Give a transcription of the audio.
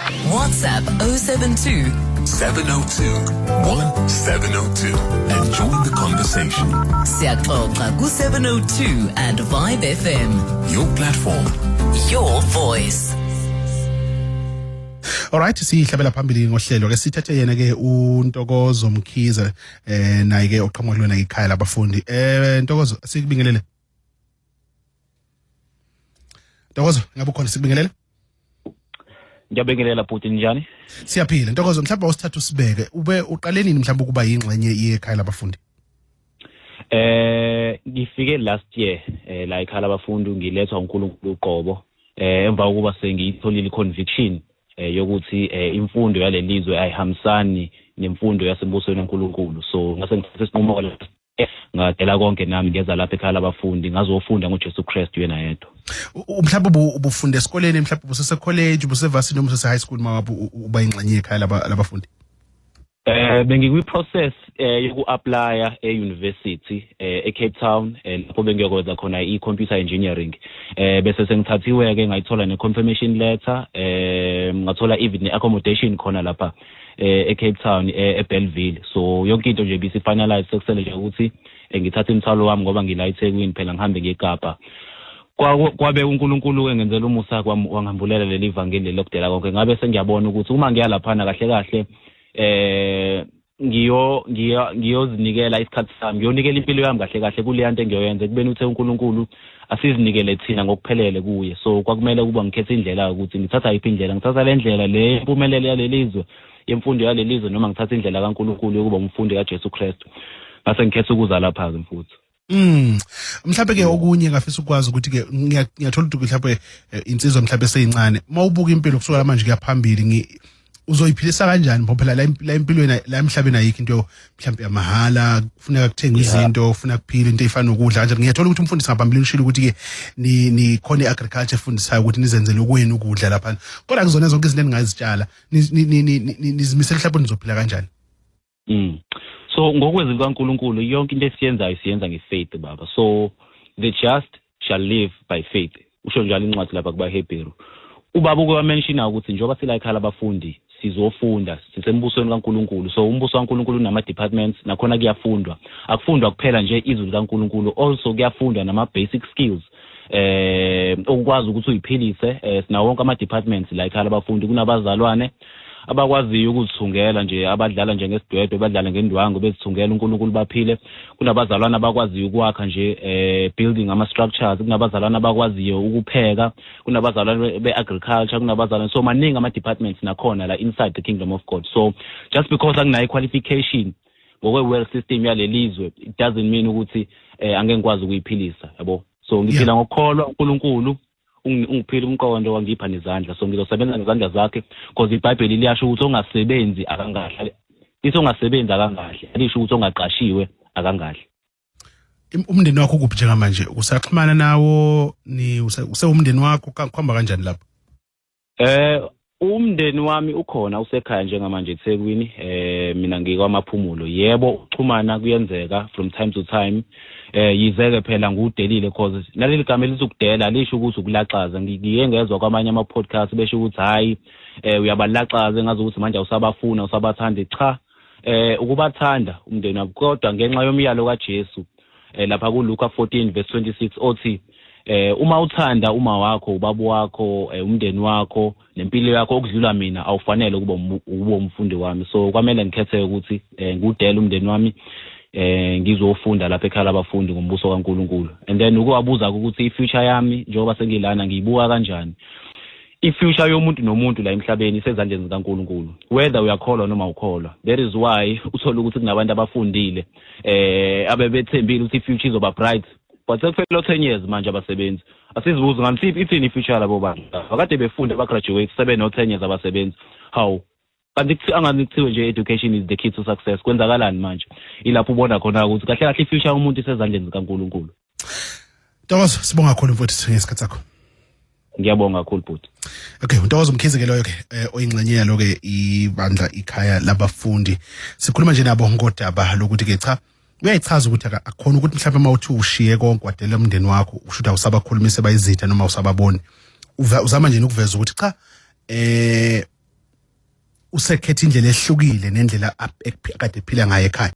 WhatsApp 072 702 1702 and join the conversation. Siyaxoxa ku-702 and Vibe FM. Your platform. Your voice. Alright, sihlabela phambili ngohlelo ke, sithathe yena ke uNtokozo Mkhize, naye ke oqhamuka kulona ikhaya labafundi. Ntokozo, sikubingelele. Ntokozo, ngabe ukhona? Sikubingelele. Ngiyabingelela bhuti, njani? Siyaphila, Ntokozo. Mhlawumbe awusithatha usibeke, ube uqale nini mhlawumbe ukuba yingxenye yekhaya labafundi? Ngifike last year la ekhaya labafundi, ngilethwa uNkulunkulu uqobo emva kokuba sengiyitholile conviction yokuthi imfundo yalelizwe ayihambisani nemfundo yasembusweni kaNkulunkulu. So ngase ngithatha isinqumo, ngadela konke nami, ngeza lapha ekhaya labafundi, ngazofunda ngoJesu Kristu yena yedwa. Mhlawumbe ubufunda esikoleni, mhlawumbe ubusese college, ubuse-varsity noma usese high school mawabe uba yingxenye yekhaya labafundi? Bengikwi process yoku applya e-university e-Cape Town, lapho bengiyokwenza khona i-computer engineering. Bese sengithathiwe ke, ngayithola ne-confirmation letter, ngathola even ne-accommodation khona lapha e-Cape Town, eBellville. So yonke into nje bisi finalize, sekusele nje ukuthi ngithathe imithwalo wami, ngoba ngila eThekwini phela, ngihambe ngeKapa. Kwabe uNkulunkulu engenzela umusa, wangambulela leli vangeli lokudela konke. Ngabe sengiyabona ukuthi uma ngiya laphana, kahle kahle ngiyozinikela isikhathi sami, ngiyonikela impilo yami kahle kahle kuleya nto engiyoyenza, ekubeni uthe uNkulunkulu asizinikele thina ngokuphelele kuye. So kwakumele ukuba ngikhethe indlela, ukuthi ngithatha yiphi indlela: ngithatha le ndlela le impumelelo yalelizwe, yemfundo yalelizwe, noma ngithatha indlela kaNkulunkulu yokuba umfundi kaJesu Kristu. Ngase ngikhetha ukuza lapha-ke, mfuthu. Mhlawumbe ke okunye ngafisa ukwazi ukuthi ke ngiyathola ukuthi mhlawumbe insizwa mhlawumbe seyincane, mawubuka impilo kusukela manje kuya phambili, uzoyiphilisa kanjani? Ngoba phela la empilweni, la emhlabeni, ayikho into mhlawumbe yamahala. Kufuneka kuthengwe izinto, kufuneka kuphile, into ey'fana nokudla kanjani. Ngiyathola ukuthi umfundisi ngaphambilini ushilo ukuthi ke ni khona i-agriculture efundisayo ukuthi nizenzele okwenu ukudla laphana, kodwa kuzona zonke izinto eningazitshala, nizimisele mhlawumbe nizophila kanjani? So ngokwezwi kaNkulunkulu, yonke into esiyenzayo siyenza ngefaith, baba. So the just shall live by faith. Usho njalo incwadi lapha kubaHebheru. Ubaba uke wamentiona ukuthi njengoba sila ekhaya labafundi sizofunda, sisembusweni kaNkulunkulu. So umbuso kaNkulunkulu unama departments, nakhona kuyafundwa. Akufundwa kuphela nje izwi likaNkulunkulu, also kuyafundwa nama basic skills ukwazi ukuthi uyiphilise. Sinawo wonke ama departments la ekhaya labafundi. Kunabazalwane abakwaziyo ukuzithungela nje, abadlala nje ngesidwedwe, badlala ngendwangu, bezithungela uNkulunkulu baphile. Kunabazalwane abakwaziyo ukwakha nje, building ama structures. Kunabazalwane abakwaziyo ukupheka, kunabazalwane be-agriculture, kunabazalwane. So maningi ama departments nakhona la inside the kingdom of God. So just because anginayo qualification ngokwe-world system yalelizwe, it doesn't mean ukuthi angeke ngikwazi ukuyiphilisa, yabo. So ngiphila ngokukholwa uNkulunkulu ungiphile umqondo, wangipha nezandla, so ngizosebenza ngezandla zakhe, because iBhayibheli liyasho ukuthi ongasebenzi akangadli. Lithi ongasebenzi akangadli, alisho ukuthi ongaqashiwe akangadli. Umndeni wakho kuphi njengamanje? Usaxhumana nawo? Ni usewumndeni wakho? Kuhamba kanjani lapho? Umndeni wami ukhona, usekhaya njengamanje eThekwini. Mina ngikwaMaphumulo. Yebo, ukuxhumana kuyenzeka from time to time. Yizeke phela ngudelile, cause naleli gama elithi ukudela lisho ukuthi ukulaxaza. Ngiye ngezwa kwamanye ama podcast besho ukuthi hayi, uyabalaxaza, engazi ukuthi manje awusabafuna, usabathandi. Cha, ukubathanda umndeni wabo, kodwa ngenxa yomyalo kaJesu lapha kuLuka 14 verse 26 othi uma uthanda uma wakho, ubaba wakho, umndeni wakho nempilo yakho okudlula mina, awufanele ukuba umfundi wami. So kwamele ngikhethe ukuthi ngudele umndeni wami, ngizofunda lapha ekhaya labafundi ngombuso kaNkulunkulu. And then ukuwabuza ukuthi i-future yami njengoba sengilana ngiyibuka kanjani. I-future yomuntu nomuntu la emhlabeni isezandleni zikaNkulunkulu, whether uyakholwa noma ukholwa. That is why uthola ukuthi kunabantu abafundile abebethembile ukuthi i-future izoba bright, but sekuphela 10 years manje abasebenzi. Asizibuze ngani, ithini i-future labo bantu akade befunda, abagraduate, sebe no 10 years abasebenzi? Hawu, kanti angani kuthiwe nje education is the key to success? Kwenzakalani manje? Ilapho ubona khona ukuthi kahle kahle i-future yomuntu isezandleni zikaNkulunkulu. Ntokozo, sibonga kakhulu mfowethu ngesikhathi sakho. Ngiyabonga kakhulu, bhuti. Okay, uNtokozo Mkhize ke loyo ke, oyingxenye yalo ke ibandla ikhaya labafundi. Sikhuluma nje nabo ngodaba lokuthi ke cha, uyayichaza ukuthi akukhona ukuthi mhlawumbe uma uthi ushiye konke, wadela umndeni wakho, usho ukuthi awusabakhulumise, bayizitha noma awusababoni. Uzama nje ukuveza ukuthi cha, Usekhetha indlela ehlukile nendlela akade ephila ngayo ekhaya.